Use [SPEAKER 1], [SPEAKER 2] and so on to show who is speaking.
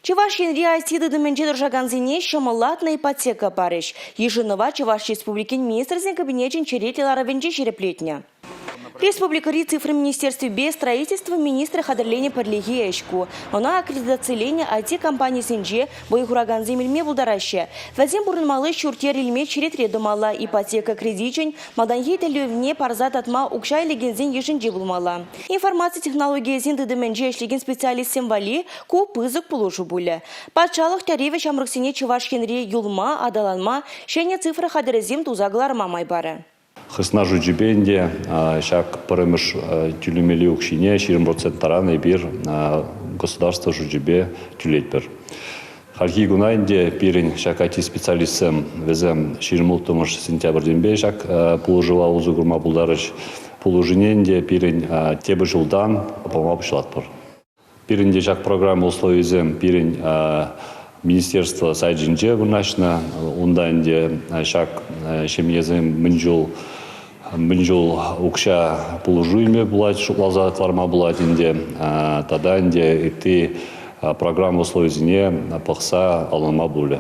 [SPEAKER 1] Чӑваш Енри IT тытӑмӗнче тӑрӑшакансене ҫӑмӑллатнӑ ипотека парӗҫ. Йышӑнӑва Чӑваш Республикин Министрсен Кабинечӗн черетлӗ ларӑвӗнче ҫирӗплетнӗ. Республикӑри цифра министерствипе строительство министрӗ хатӗрленӗ пӗрлехи ӗҫ ку. Ӑна аккредитациленӗ IT-компанисенче вӑй хуракансем илме пултараҫҫӗ. Вӗсем пурӑнмалли ҫурт-йӗр илме черетре тӑмалла, ипотека кредичӗн малтанхи тӗллевне парса татма укҫа илекенсен йышӗнче пулмалла. Информаци технологийӗсен тытӑмӗнче ӗҫлекен специалистсем валли ку пысӑк пулӑшу пулӗ. Патшалӑх тӗревӗ ҫамрӑксене Чӑваш Енре юлма, аталанма, ҫӗнӗ цифра хатӗрӗсем туса кӑларма май парӗ.
[SPEAKER 2] Хысна шучӗпе ӗнтӗ ҫак пӗрремӗш тӳлемелли укҫине 20% таран эпир государство шучӗпе тӳлетпӗр. Хальхи куна ӗнтӗ пирӗн ҫак IT-специалистсем вӗсем 26 сентябрьтенпе ҫак пулӑшӑва усӑ курма пултарӗҫ. Пулӑшине ӗнтӗ пирӗн тепӗр ҫултан пама пуҫлатпӑр. Пирӗн те ҫак программа условийӗсем пирӗн министерство сайтӗнче вырнаҫнӑ. Унта ӗнтӗ ҫак ҫемьесем мӗн чул мӗн чул укҫа пулӑшу илме пулать, шутласа кӑларма пулать ӗнтӗ. Тата ӗнтӗ ытти программа условийӗсене пӑхса алӑнма пулӗ.